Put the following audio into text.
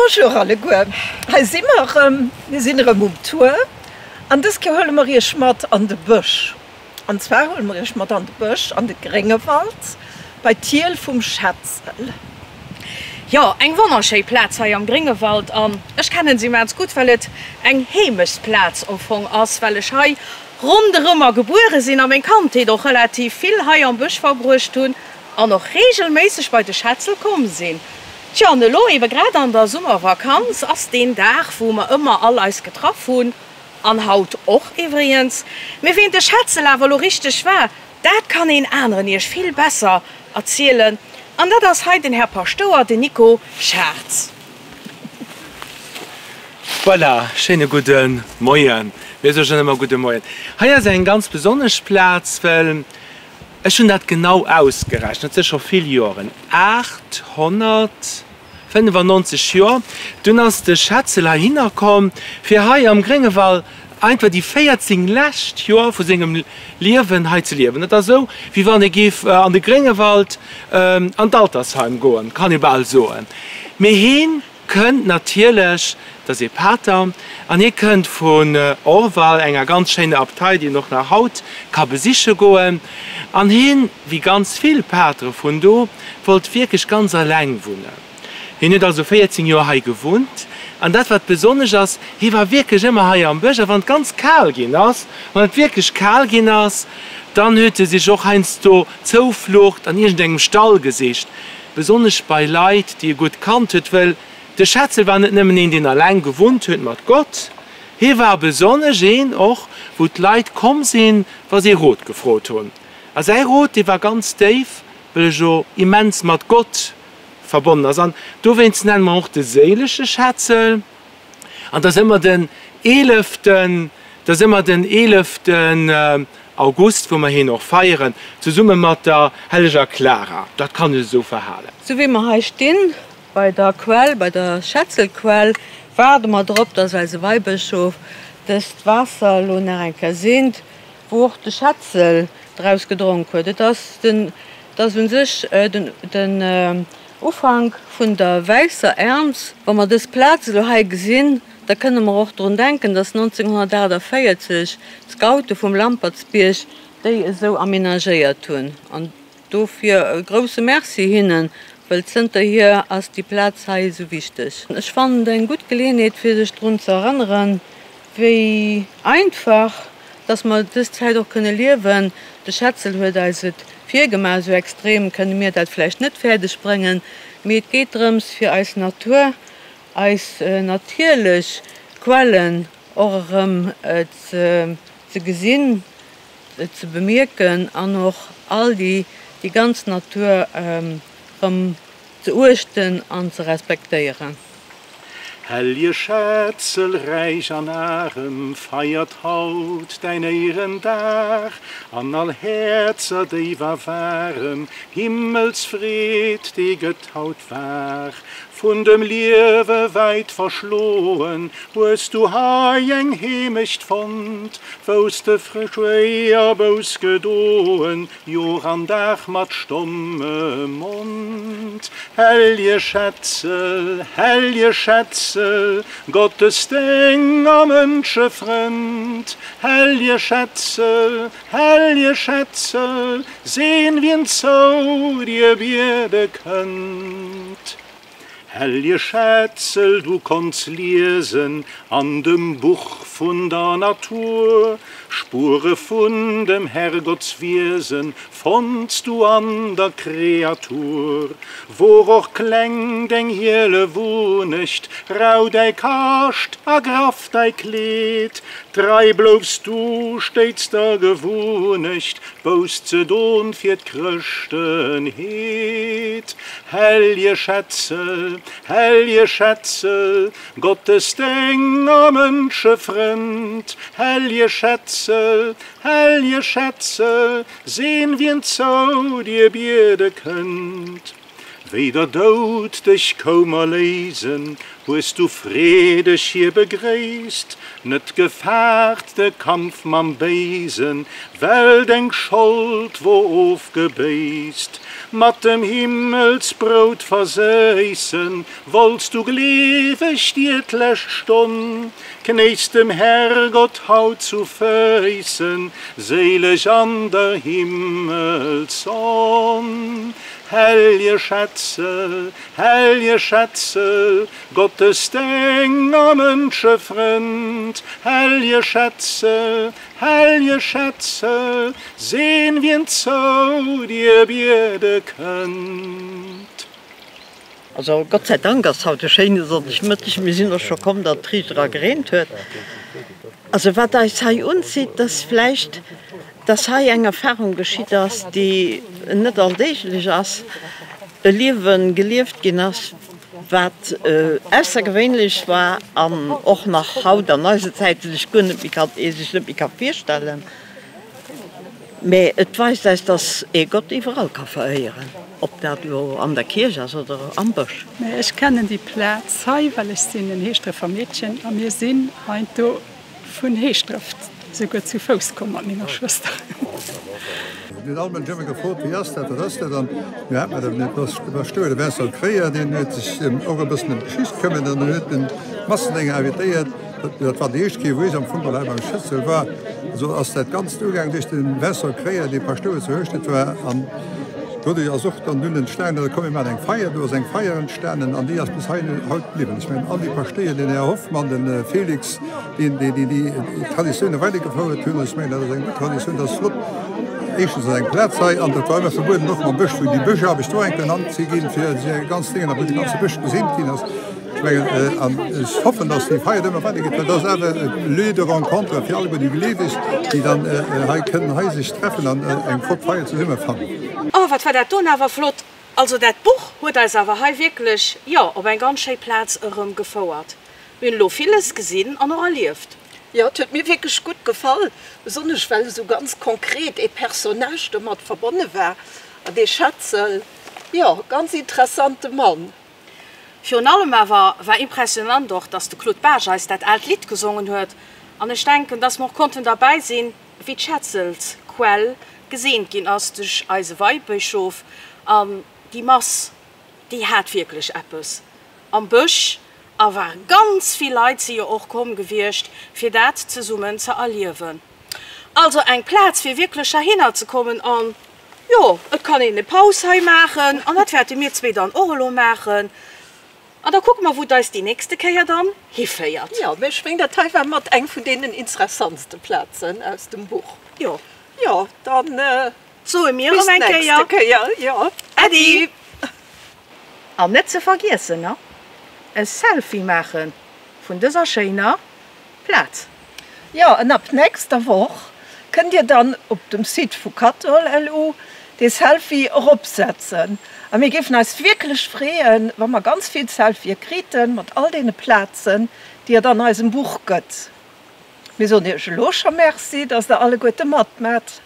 Bonjour alleguer, hei si mer erëm, mir sinn erëm um Tour an dës Kéier huele mer iech mat an de Bësch. An zwar huele mer iech mat an de Bësch, an de Gréngewald, bei d'Hiel vum Schetzel. Jo, eng wonnerschéi Plaz hei am Gréngewald an ech kennen se immens gutt, well et eng Heemechtsplaz am Fong ass, well ech hei ronderëmmer gebuere sinn a meng Kandheet och relativ vill hei am Bësch verbruecht hunn an och reegelméisseg bei de Schetzel komm sinn. Tjo, an elo ebe grad an der Summervakanz ass deen Dag, wou mer ëmmer all eis getraff hunn, an haut och iwwregens. Mee ween de Schetzel awer elo richteg war, dat kann een aneren iech vill besser erzielen, an dat ass hei den Här Paschtouer, den Nico Schartz. Voilà, schéine gudde Moien. Mir soen ëmmer gudde Moien. Hei ass eng ganz besonnesch Plaz, well Ech hunn dat genau ausgerechent, dat si scho vill Joren, 895 Joer. Dunn ass de Schetzel heihinner komm, fir hei am Gréngewald einfach déi 14 lescht Joer vu sengem Liewen hei ze liewen. Dat ass esou, wéi wann ee géif an de Gréngewald an d'Altersheim goen, kann ee bal soen. Mee heen Kënnt natierlech, dat ass ee Pater, an hie kënnt vun Orval, enger ganz schéiner Abtei, déi een och nach haut ka besiche goen. An hien, wéi ganz vill Patere vun do, wollt wierklech ganz alleng wunnen. Hien huet also 14 Joer hei gewunnt. An dat, wat besonnesch ass, hie war wierklech ëmmer hei am Bësch. A wann et ganz kal ginn ass, wann et wierklech kal ginn ass, dann huet e sech och heiansdo Zouflucht an iergendengem Stall gesicht. Besonnesch bei Leit, déi e gutt kannt huet, wëll de Schetzel war net nëmmen een, deen alleng gewunnt huet mat Gott, hie war besonnesch een och, wou d'Leit komm sinn, wa si Rot gefrot hunn. A säi Rot, dee war ganz déif, wëll e jo immens mat Gott verbonnen ass. An dowéinst nenne mer och de séilege Schetzel. An 't ass ëmmer den eeleften, 't ass ëmmer den eeleften August, wou mer hien och feieren, zesumme mat der helleger Klara. Dat kann ech esou verhalen. Sou wéi mer hei stinn, bei der Quell, bei der Schetzelquell, waarde mer drop, dass eise Weibëschof dëst Waasser elo nach eng Kéier seent, wou och de Schetzel draus gedronk huet. Et ass den, et ass u sech den, den Ufank vun der wäisser Ernz. Wa mer dës Plaz elo hei gesinn, da kënne mer och drun denken, dass 1948 d'Scoute vum Lampertsbierg déi esou aménagéiert hunn. An dofir e grousse Merci hinnen, wëll zënterhier ass déi Plaz hei esou wichteg. Ech fannen et eng gutt Geleeënheet, fir sech drun ze erënneren, wéi einfach dass mer dës Zäit och kënne liewen. De Schetzel huet eis et virgemaach, esou extrem kënne mir dat vläicht net fäerdeg bréngen, mee et geet drëms fir eis Natur, eis natierlech Quellen och erëm ze gesinn, ze bemierken an och all déi ganz Natur erëm ze uechten an ze respektéieren. Hellje Schetzel, räich an arem, feiert haut däin Éirendag, an all Häerzer déif a waarem, Himmelsfreed, déi gëtt haut waach. Vun dem Liewe wäit verschloen, hues du hei eng Heemecht fonnt, wous de schwéier Bouss gedoen, Jor an Dag mat stomme Mond. Hellje Schetzel, hellje Schetzel, Gottes Déng a Mënschefrënd. Hellje Schetzel, hellje Schetzel, seen wien zou dir biede kënnt. Hellje Schetzel, du konns liesen an dem Buch vun der Natur, Spure vun dem Herrgottswiesen fonnts du an der Kreatur. Wor och kleng deng hiele Wunecht, rau däi Kascht a graff däi Kleed, trei bloufs du stéits der Gewunecht, Bouss ze don fir d'Chrëschtenheet. Hellje Schetzel, hellje Schetzel, Gottes Déng a Mënschefrënd. Hellje Schetzel, hellje Schetzel, seen wien zou dir biede kënnt. Wéi der Doud dech koum erléisen, hues du freedeg hie begréisst, net gefaart de Kampf mam Béisen, well deng Schold wor ofgebéisst. Mat dem Himmelsbrout verséissen, Wollts du gleeweg dir d'lescht Stonn, Knéis dem Herrgott haut zu Féissen, Séileg an der Himmelssonn. Hellje Schätzel, hellje Schätzel, Gottes Déng a Mënschefrënd, Hellje Schätzel, Hellje Schätzel, sehn wien zou dir biede kënnt. Also Gott sei Dank ass haut e schéine Sonndegmëtteg. Mir sinn och scho komm, datt et riicht era gereent huet. Also wat eis hei unzitt, ass vläicht, dass hei eng Erfahrung geschitt ass, déi net alldeeglech ass, e Liewe gelieft ginn ass, wat aussergewéinlech war an och nach haut an eisen Zäite sech guer net méi kann, ee sech net méi ka virstellen. Mä et weist eis, dass ee Gott iwwerall ka veréieren, ob dat elo an der Kierch ass oder am Bësch. Mä ech kennen déi Plaz hei, well ech sinn en Heeschdrefer Meedchen a mir sinn heiansdo Vun Heeschdref souguer zu Fouss komm mat menger Schwëster. Mir hunn all Mënsch ëmmer gefrot, Wéi ass dat, wat ass dat? An mir haten dat net. De Paschtouer, de Vincent Kreyer, deen huet sech och e bëssen ëm d'Geschicht këmmert an en huet de Massendénger invitéiert. Dat war déi éischt Kéier, wou ech am Fong hei beim Schëtzel war. Esou ass dat Ganzt ugaangen duerch de Vincent Kreyer, dee Paschtouer zu Hueschtert war. An doduerch ass och dann dunn entstanen, komm mir maachen eng Feier. Do ass eng Feier entstanen an déi ass bis haut bliwwen. Ech mengen, all déi Paschtéier, den Här Hoffmann, de Félix, déi déi Traditioune weidergefouert hunn. Ech mengen, dat ass eng gutt Traditioun, dat ass flott. Éischtens ass eng Plaz hei an dat war ëmmer verbueden, och mam Bësch, wou déi Bëschaarbecht do enk benannt si ginn, fir déi ganz Déngen a wou de ganze Bësch geseent ginn ass. Ech mengen, an ech hoffen, datt déi Feier ëmmer weidergeet, well dat ass awer e Lieu de rencontre fir alleguer déi Gleeweg, déi dann hei kënnen hei sech treffen an eng flott Feier zesumme fannen. Oh, wat war dat doen awer flott! Also dat Buch huet eis awer hei wierklech, jo, op eng ganz schéi Plaz erëm gefouert. Mir hunn elo villes gesinn an och erlieft. Jo, et huet mir wierklech gutt gefall, besonnesch well esou ganz konkret ee Personnage domat verbonne war, an dee Schetzel, jo, ganz interessante Mann. Virun allem awer war impressionant och, dass de Claude Baasch eis dat aalt Lidd gesongen huet, an ech denken, dass mer och konnten derbäi sinn, wéi d'Schetzelsquell geseent ginn ass duerch eise Weibëschof, an déi Mass, déi hat wierklech eppes. Am Bësch a war ganz vill Leit si jo och komm gewiescht fir dat zesummen ze erliewen. Also eng Plaz fir wierklech heihinner ze kommen an jo et kann een e Paus hei maachen an dat wäerte mir zwee dann och elo maachen an da kucke mer wou et eis déi nächste Kéier dann hiféiert. Jo, mee ech meng dat hei war mat eng vun deenen interessantste Plazen aus dem Buch. Jo. Jo, dann soe mir erëm eng Kéier. Bis d'nächste Kéier, jo. Äddi! An net ze vergiessen na e Selfie maachen vun dëser schéiner Plaz. Jo, an ab nächster Woch kënnt dir dann op dem Site vu Cathol-LU dee Selfie eropsetzen. A mir géifen eis wierklech freeën, wa mer ganz vill Selfië kriten mat all deene Plazen, déi et an eisem Buch gëtt. Mir soen iech elo scho Merci, dass der alleguerte matmaat.